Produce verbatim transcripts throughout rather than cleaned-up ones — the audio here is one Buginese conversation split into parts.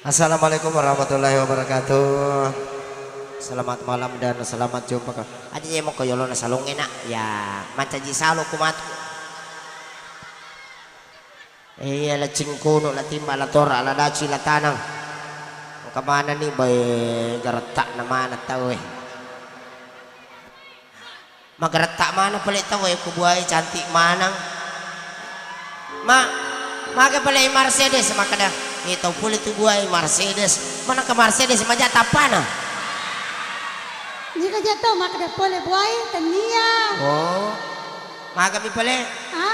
Assalamualaikum warahmatullahi wabarakatuh. Selamat malam dan selamat jumpa ke-, aja yemo ko yolona salonge, Nak. Ya, mancaji salo ku matu. Iya, la cingkunu, la timba, la tora, la daci, la tanang. Engka manenni, bae, garettakna maneng tau e. Magerettak maneng pale tau e, ku buae cantik maneng. Ma, maga pale Mercedes makkeda, eh, tau pole tu buae Mercedes. Mana ke Mercedes maja tappana? Jika jatuh makkeda pole buae, tennia. Oh. Maga mi pale? Ha?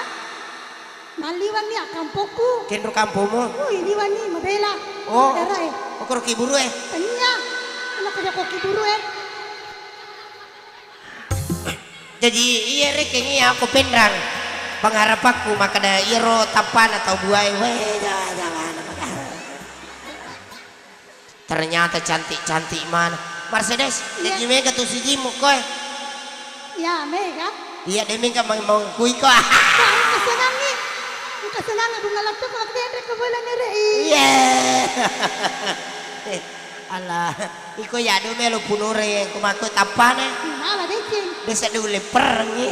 Malliwanni akkampokku. Kenro kampongmu? Ui, liwanni mabela. Oh. Dara e. Okoro kiburu e? Tennia. Ana kajako kiburu e. Jaji, iya rekeng iya ko penrang. Pengharapanku makkeda iyaro tappana tau buae. Weh, jawa-jawana. Ternyata cantik-cantik mana. Mercedes, iya. Jaji mega tu sijimmu koe. Ya, mega. Iya, de mega mau, mau kui ko. Wah, engka senangi. Engka senangi bunga lattu ko waktu ada ke bulan nere. Iya. Allah, iko ya do melo punure ko mako tappana. Malah deceng. Desa dulu perengi.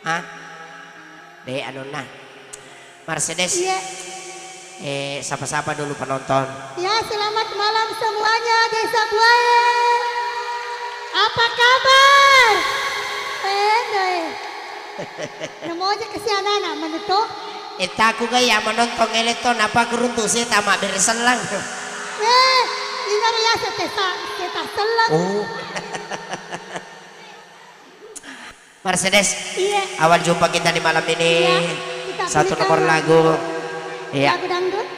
Hah? De anunna. Mercedes. Iya. Eh, sapa-sapa dulu penonton. Ya, selamat malam semuanya, Desa Buae. Apa kabar? Endoe. Namo aja ke si anak-anak menutup. Eh, taku gaya menonton ele to, napa kuruntu seta mabbere sellang. Eh, ini ya seta, seta sellang. Oh. Mercedes, iya. Awal jumpa kita di malam ini. Iya, kita satu pilihkan nomor lagu. Lagu. Iya. Lagu dangdut.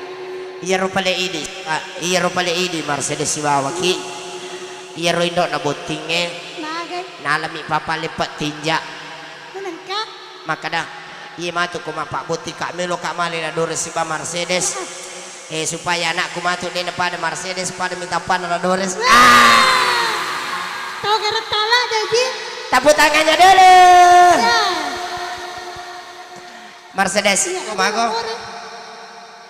Iyaro pale idi, ah, iyaro pale idi Mercedes sibawa ki. Iyaro indokna bottingnge. Magai. Nalami papa leppek tinja. Menengka. Makkeda, iye matu ko mappabbotting ka melo ka male la Dores siba Mercedes. Eh, supaya anakku matu de napada Mercedes, pada minta pana la Dores. Ah! Tau gerak tala, Daji. Tepuk tangannya dulu. Ya. Mercedes, iya, ko mago. Nomor.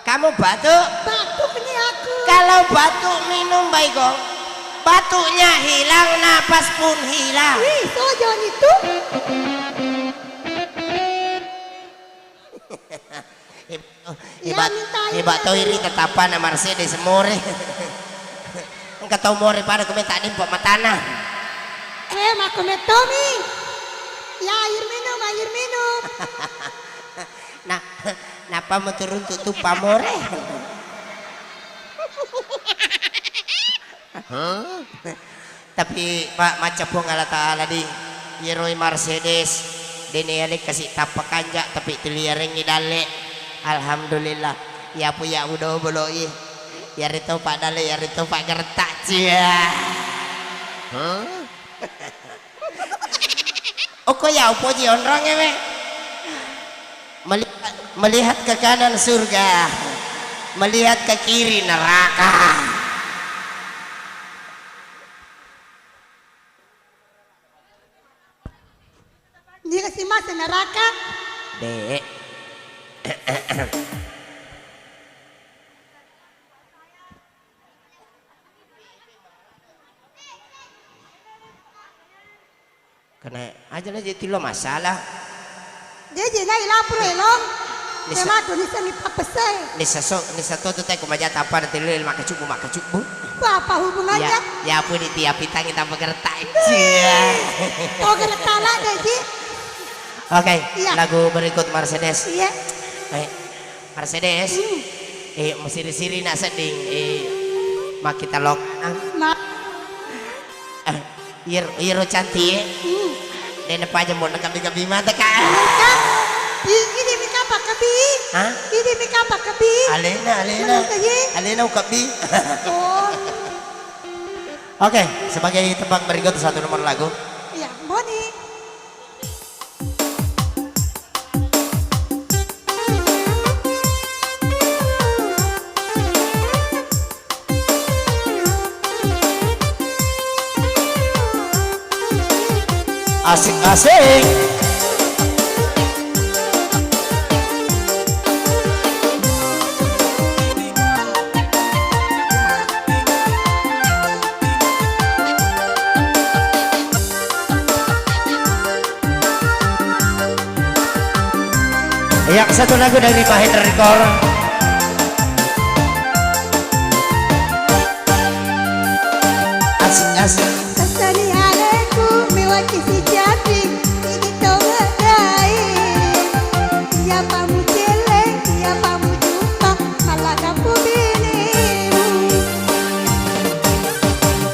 Kamu batuk? Batuk ini aku. Kalau batuk minum Baygon, batuknya hilang, napas pun hilang. Wih, sojon itu. Hebat, ya, hebat, minta hebat air. Tau iri tetapanna Mercedes more. Engka tau more pada ko meta dempo matana. Eh, mako metomi. Ya, air minum, air minum. Nah, napa mau turun tutup pamore? Tapi, Pak, macca Puang Allah Ta'ala di, iyeroi Mercedes, dene ale kasi tappa kanja, tapi tuli yarengngi dalle. Alhamdulillah. Yapu ya udo boloi. Yari topa dalle, yari topa gertak. Cia. Okko ya upoji onrong ewe. Melihat, melihat ke kanan surga, melihat ke kiri neraka. Dia kasih masuk neraka. Dek. Karena aja lah jadi lo masalah. Dia jadi nai lapor elong. Nisa- Dia madu nisa ni papesai. Nisa so, nisa to tu teko majata apa nanti lo maka cubu, maka cubu. Apa hubungannya? Ya, ya apa di tiap pitangi tanpa gertak. Cia. Oh, gertak lah, Daji. Oke, iya. Lagu berikut Mercedes. Iya. Baik. Mercedes. Hmm. Eh, masiri-siri nak seding. Eh, makkita lokana. Ma- Eh, iyero, iyero cantik, eh. Hmm. Dena paja mau nakabi-kabi mata, Kak. Kak, i-, ini mi kapa kabi? Hah? Ini mi kapa kabi? Alena, alena. Mana kaji? Alena ukabi. Oh. Oke, sebagai tembang berikut satu nomor lagu. Iya, Boni. Asik-asik. Satu lagu dari Mahendra Record. Asik-asik. Sassani aleku mewakisi jati, idi tau medai. Iyapa mucelle, iyapa mujumpa, malagappu binemu.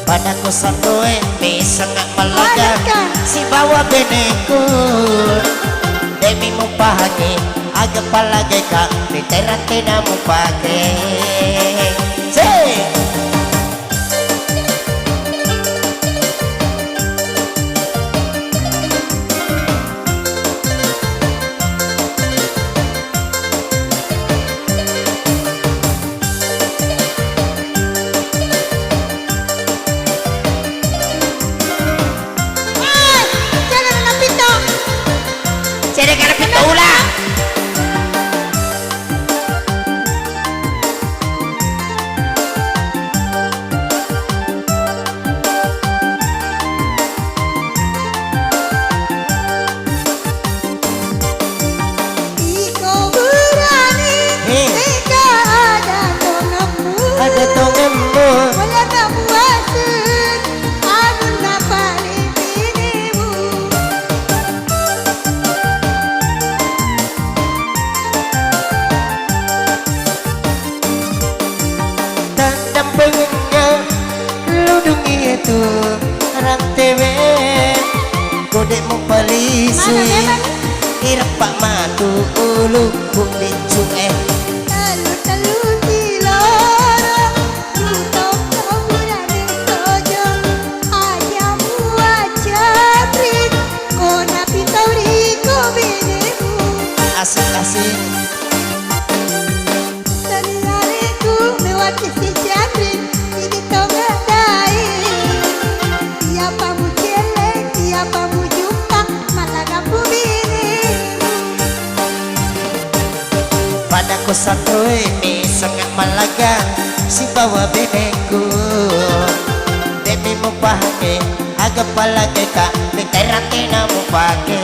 Pada kusanroe, mesanga mallaga, sibawa beneku. Demi mupahangi, aga palagaika, miterang tena mupake. Cek. Cedde kana pito ula. Iko burane, eh, tega ada tongemmu. Ada tongemmu. Wala kamuaseng, amunna pale binemu. Taddampengengnga ludungngi tu rantewe, kode mupalisui, ireppa matu ulu kumbiccu e. Tellu-tellu kiloro, lu tokko burane tojo, aja muaccapri, ko napitau ri ko benemu. Asik-asik. Taniareku mewakisi jati, idi tau medai. Iyapa mucelle, iyapa mujumpa, malagappu binemu. Pada kusanroe, mesanga mallaga, sibawa beneku. Demi mupahangi, aga palagaika, miterang tena mupake.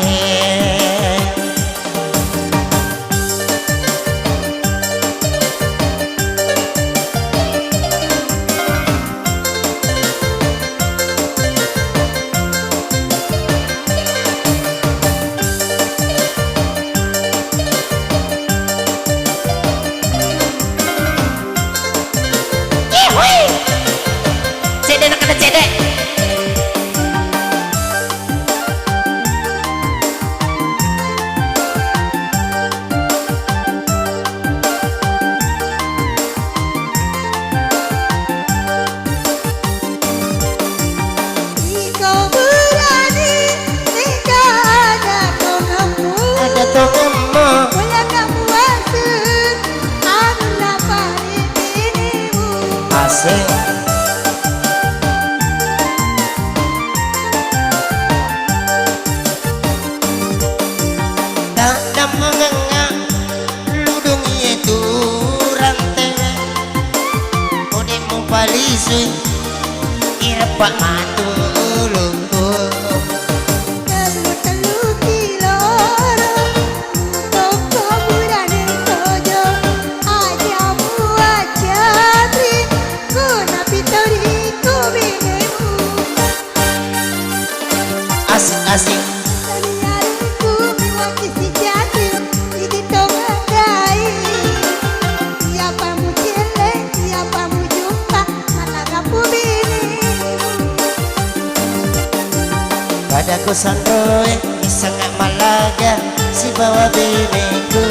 Ihui! Cedde nakana cedde. Iko burane, tega ada tongemmu. Ada tongemmu. Wala kamuaseng, anunna pale binemu. Asik. Taddampengengnga ludungngi tu rantewe, kode mupalisui, ireppa matu ulu. Tellu-tellu kiloro, lu tokko burane tojo, aja muaccapri, ko napitau ri ko benemu. Asik-asik. Taniareku mewakisi jati, idi tau medai. Iyapa mucelle, iyapa mujumpa, malagappu binemu. Pada kusanroe, mesanga mallaga, sibawa beneku.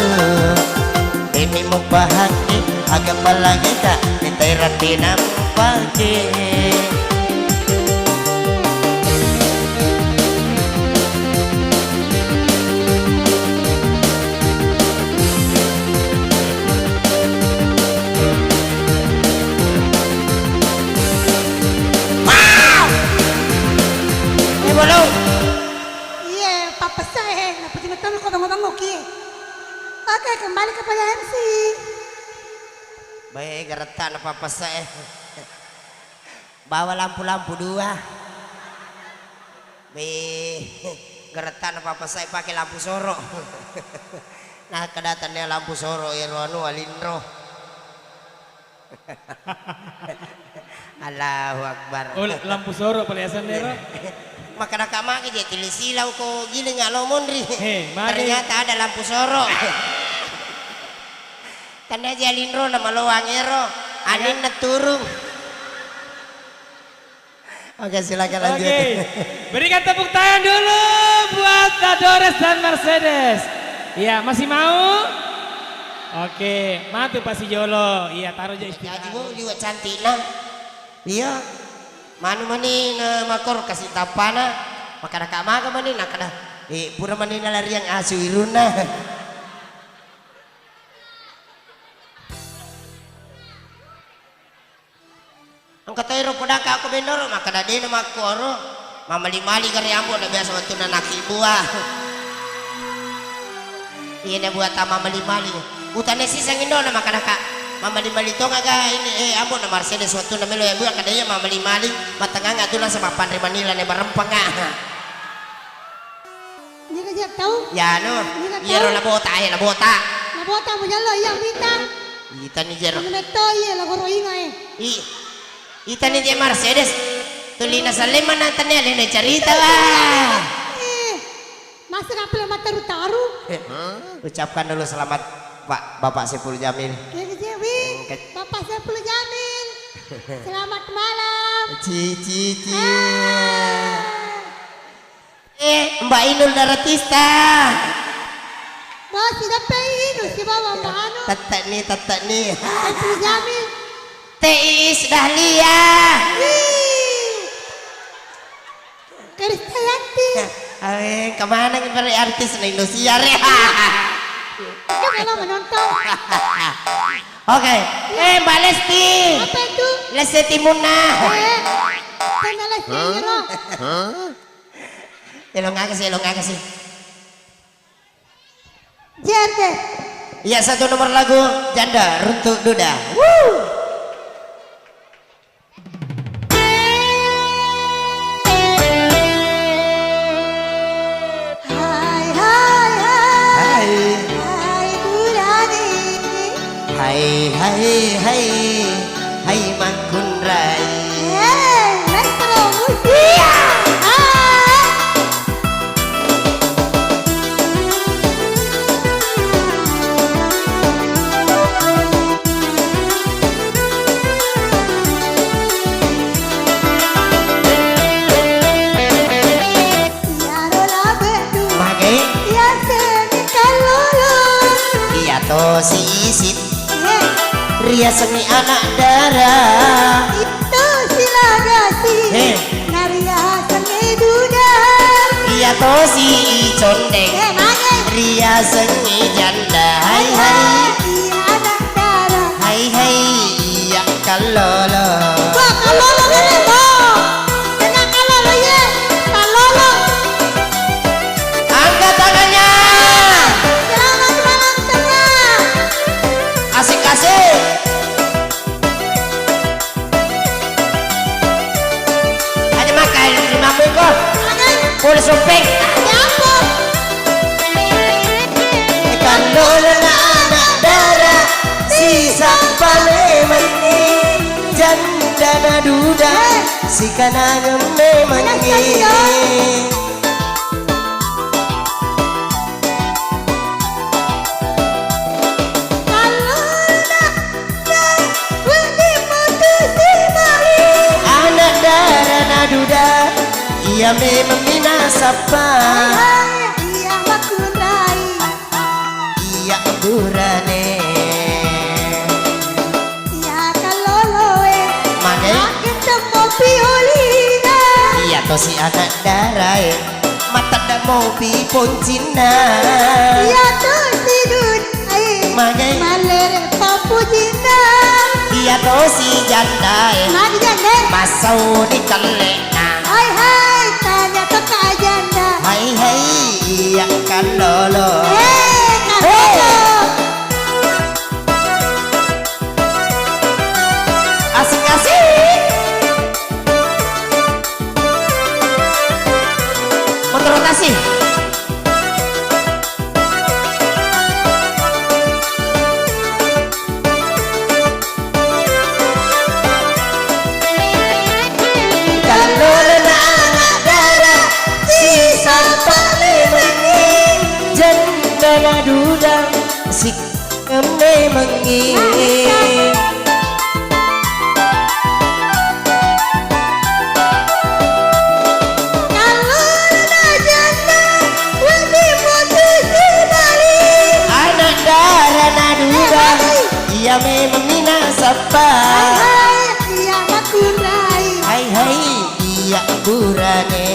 Demi mupahangi, aga palagaika, miterang tena mupake. Wow! Eh, bolong. Iya, papessa, eh, nappa cuma tau ko bango-bango kie. Oke, kembali kepada M C. Bae, garetta na papessa, eh. Bawa lampu-lampu dua. Be, garetta na papessa, eh, pake lampu soro. Nakkeda tennia lampu soro ero anu alinro. Allahu Akbar. Oh, lampu soro pale asenna ero. Makkeda ka magi je tuli silau ko giling alo monri. He, magi. Ternyata ada lampu soro. Tennia je alinro na maloang ero. Aninna turung. Oke, silakan lanjut. Oke. Berikan tepuk tangan dulu buat Dadores dan Mercedes. Iya, masih mau? Oke, matu pasi jolo. Iya, taruh aja istirahat. Jadi, Bu, liwat cantikna. Iya. Manu mani na makor kasih tapana. Makkeda ka maga mani nakkeda. Eh, pura mani nalariang asu irunna. Engka to ero podaka ko bendoro, makkeda de na makkoro, mamali-mali gare ambo na biasa wettunna nakkibua. Iya na buata mamali-mali. Utane siseng indona makkeda ka, mamali-mali tonga ga ini, eh, ambo na Mercedes wettunna melo ya bua kada iya mamali-mali, matengang atu nasaba panre manila ne barempanga. Iya, Kak, Jek, tau? Ya, anu, iya, Kak, iyaro tau. Labota, eh, labota. Labota mujallo, iya, mita. Itani jero. Anu metto, iya, lagoro inga, eh. I, itani je Mercedes. Tulina salema na tania lena carita, wah. Eh, masa kapel mataru-taru? Eh, ucapkan dulu selamat, Pak, Bapak Saiful Jamil. Iya, Kak, Jek, wi. Oke. Bapak Saiful Jamil. Selamat malam. Ci, ci, ci. Ah. Eh, Mbak Inul Daratista. Bos, siapa Inul? Siapa Mbak Anu? Tettek ni, tettek ni. Saiful Jamil. Teh Iis Dahlia. Wih. Krisdayanti. Awe, kemana nih para artis na Indosiar ya? Itu kalau menonton. Oke. Eh, Mbak Lesti. Apa itu? Lesti Timunna. Eh, karena Lesti, Hah? Gitu. Hah? Elong aga sih, elong aga sih. Janda. Iya, satu nomor lagu Janda Runtuk Duda. Woo! Hai, hai, hai. Hai. Hai, Durani. Hai, hai, hai, hai makkunrai. Eh, Metro Musia. Ah. Iyaro labe'nu. Mage? Riasengngi kallolo. Iyato si isit. Eh. Riasengngi anak dara. Itu si lagasi. Eh. Nariasengngi duda. Iyato si condeng. Eh, mage? Riasengngi janda. Hai, hai. Iya, anak dara. Hai, hai, iya kallolo. Wah, kallolo kene, Bo. Tengah kallolo, ye. Kallolo. Angkat tangannya. Selamat malam semua. Asik-asik. Aja makai lima minggu. Pul suping. Kallolo na anak dara, sisappa lemengngi, janda na duda, sikanangeng memengngi. Anak dara na duda, iya memeng minasappa. Iya makkunrai. Iya burane. Iya kalloloe. Mage? Makin temmo piolina. Iya tosi anak darae. Matedde mopi poncinna. Iya tosi dudai. Mage? Mallere papujinna. Iya tosi jandae. Magi jande? Massau di kelle'na. Hai hai, tanya toka janda. Hai hai, iya kallolo. Eh, kallolo. Asik-asik. Motor rotasi. Duda si memmengi. Anak dara na duda, iya memang mina sappa. Hai hai, iya makurai. Hai hai, iya kurane.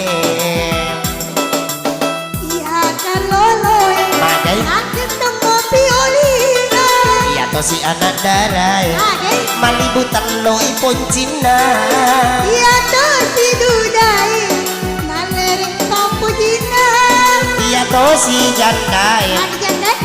Iya kaloloe. Madai. Akettemmo piolina. Iya tosi anak darae. Madai. Malibu telloi poncinna. Iya tosi dudae. Malereng pappojinna. Iya tosi jandae. Magi jandae?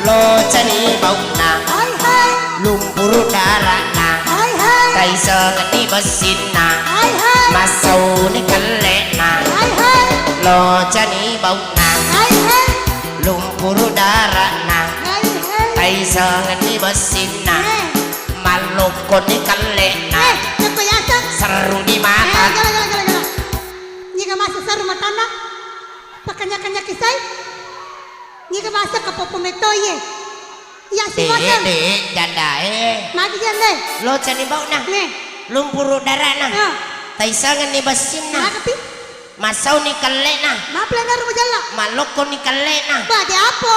Locani bau'na. Hai hai. Lumpuru dara'na. Hai hai. Taisengenni bessinna. Hai hai. Massauni kelle'na. Hai hai. Locani bau'na. Hai hai. Lumpuru dara'na. Hai hai. Taisengenni bessinna. Eh. Mallokkoni kelle'na. Eh, ceppa yaseng. Serruni mata. Eh, gala, gala, gala, gala. Niga masa serru matanna? Pakanya-kanya kisai? Niga masa kapopo metoi e? Iya si masa. De, de, jandae. Magi jandae? Locani bau'na. Ne. Lumpuru dara'na. Ah. Taisengenni bessinna. Magi pi? Massauni kelle'na. Mapela naru mujalla. Mallokkoni kelle'na. Ba, de apo?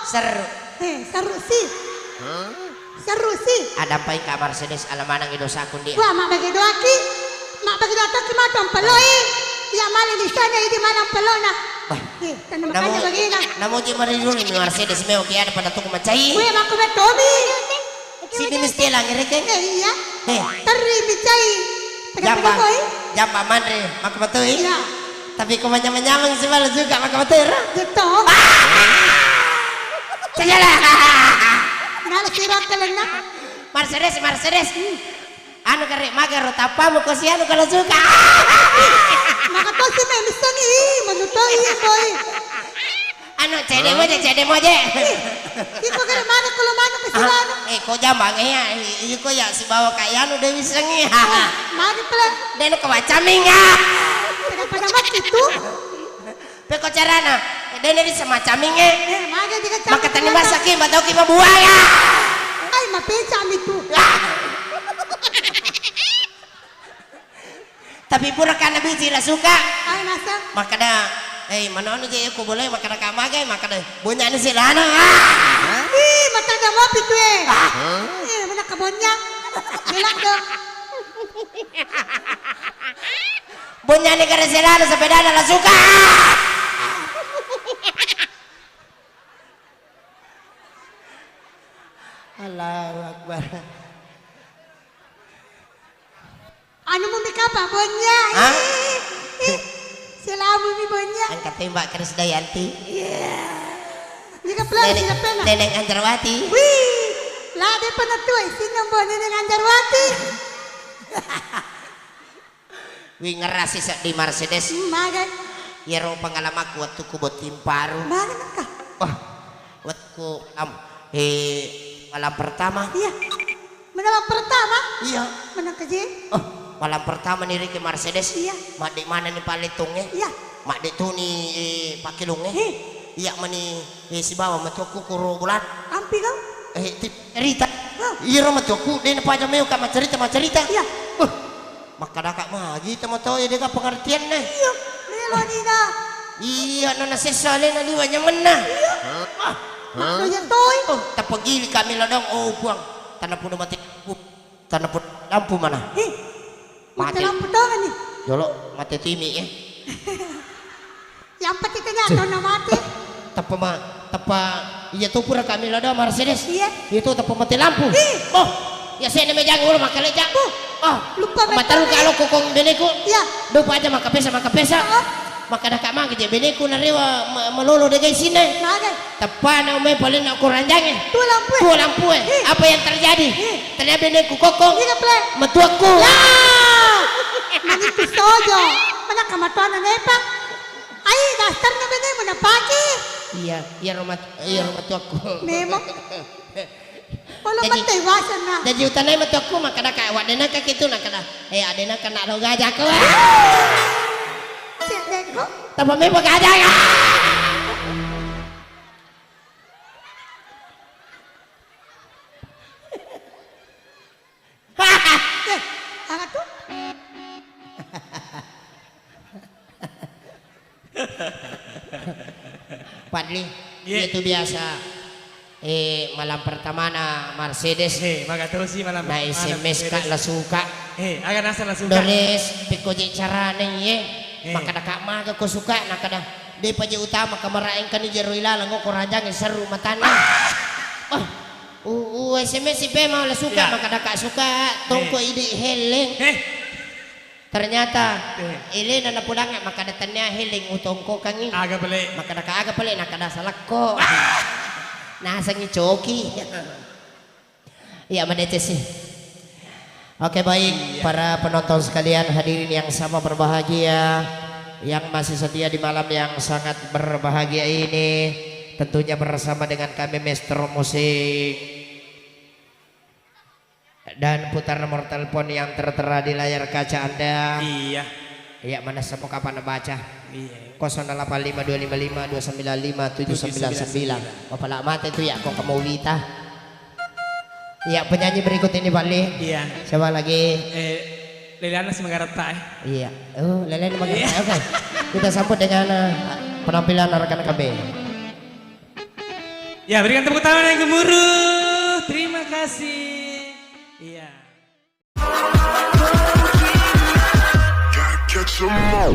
Serru. Eh, serru si. Serru si. Adampai ka Mercedes, ala manengngi dosaku ndi. Wah, mabbage doaki. Mabbage doa tokki matu ampeloi. Iya male di sana, idi male ampelona. Wah. Eh, tanna makanya bagina. Namuji mari dulu ni Mercedes meo ki ada pada tuku macai. Weh, mako betomi. Sini mesti langere ke. Eh, iya. Eh. Terri micai. Jamba. Jamba manre, mako betul. Iya. Tapi ko manyameng-nyameng si bala juga maka matera. Betul. Cagala. Nala siro kelenna. Mercedes, Mercedes. Anu kare maga ro tappamu ko si anu kalau suka. Maka tosi me misengi, manutoi boy. Anu, cede moje, cede moje. Iko kira mana kalau mana ke sila anu? Eh, ko jambang ya, iko ya sibawa kaya anu Dewi Sengi. Magi pula. Deno ke macaming ya. Pada pada mat itu. Peko carana, deno di semacaming ya. Eh, magi jika cakap. Maka tani masaki, batau ki mabuaya. Ai mapeca itu. Tapi pura kana biji la suka. Ai masa. Makkada, eh, manono je ko boleh makkada ka magai, makkada bonyani silana. Ah. Ih, matanda mopi tu eh. Ah. Eh, mana ka bonya? Bilang dong. Bonyani kare silana sepedana la suka. Allahu Akbar. Anu mumi kapa bonya? Hah? Ih, ih. Selamu mi bonya. Angkat tembak Krisdayanti. Iya. Jika pelan Nenek, sila pena. Nenek Anjarwati. Wih, la de pena tuai singa bo Nenek Anjarwati. Wi ngerasi seddi Mercedes. Hmm, magai. Iyaro pengalamakku wettukku botting paru. Magai maka. Wah, wettukku am, eh, malam pertama. Iya. Malam pertama? Iya. Menang keje? Oh, malam pertama nih Ricky Mercedes. Iya. Madde mana nih paletongnya? Iya. Madde tu nih, eh, pakelongnya. Eh. Iya mani, eh, sibawa matuakku kuro bulan. Ampi kau? Eh, tip cerita. Hah? Iyaro matuakku, dena paja meo ka macerita-macerita. Iya. Uh. Makkadaka magi tau-tau e, dega pengertianna. Iya, melo nina. Iya, nana sessa alena liwa nyamenna. Iya. Ah. Makkuya toi. Oh, tapegili kami ladang, oh Puang. Tanah puno mati lampu. Tanah puno lampu mana? Ih, mati lampu tongan nih. Jolo, mati timi ya. Yang penting tanya atau na mati. Teppa ma, teppa iya tu pura kami lado Mercedes. Iya. Iya tu teppa mati lampu. Ih. Oh, ya saya nama jangan ulang makan lejak. Oh, lupa betul. Mataru kalau kokong beneku. Iya. Dupa aja maka pesa, maka pesa. Oh. Maka dah kak mangke je beneku narewa ma-, malolo dega isine. Magai. Teppa na umai paling nak kurang jangan. Tu lampu. Tu lampu eh. Ih. Apa yang terjadi? Ih. Ternyata beneku kokong. Iya, Ple. Matuakku. Ya. Manitu sojo. Mana kamatuana nepa? Ai, dastarna benemu napake. Iya, iya rumah, iya rumah tuaku. Memang. Polo jadi, mate wasana. Jadi utanai matuakku makkada ka, wadena ka kitu nakada. Eh, adena kena lo gajah ko. Cek deko. Tapa memang gajah ya. Padli, iya, itu biasa. Eh, malam pertamana Mercedes. Eh, maka tosi malam pertamana S M S ka Mercedes. La suka. Eh, aga naseng la suka. Dores, pekko je carana iye. Eh. Makkadaka maga ko suka, nakkada. De paje utama kamera engkani jero ilalang ko rajang seru matana. Oh, u, u S M S ipe mau la suka, iya, makkadaka suka, tongko, eh, idi heleng. Eh. Ternyata, eh, elena napodangnga makkada tennia heleng utongkokangngi. Aga pale? Makkadaka aga pale, nakkada salakko. Nasengngi coki. Iya, madeceng sih. Oke, baik, iya, para penonton sekalian, hadirin yang sama berbahagia, yang masih setia di malam yang sangat berbahagia ini, tentunya bersama dengan kami Maestro Musik. Dan putar nomor telepon yang tertera di layar kaca Anda. Iya. Iya, mana semua kapan baca? Iya. Kosong delapan lima dua lima lima dua sembilan lima tujuh sembilan sembilan. Tujuh sembilan sembilan. Bapak lak mate tu ya, kok kamu Wita? Iya, penyanyi berikut ini, Pak Li. Iya. Siapa lagi? Eh, Leliana Semangarata, eh. Iya. Oh, Leliana Semangarata. Iya. Oke. Kita sambut dengan, eh, penampilan rekan kami. Ya, berikan tepuk tangan yang gemuruh. Terima kasih. Iya. Gotta catch 'em all.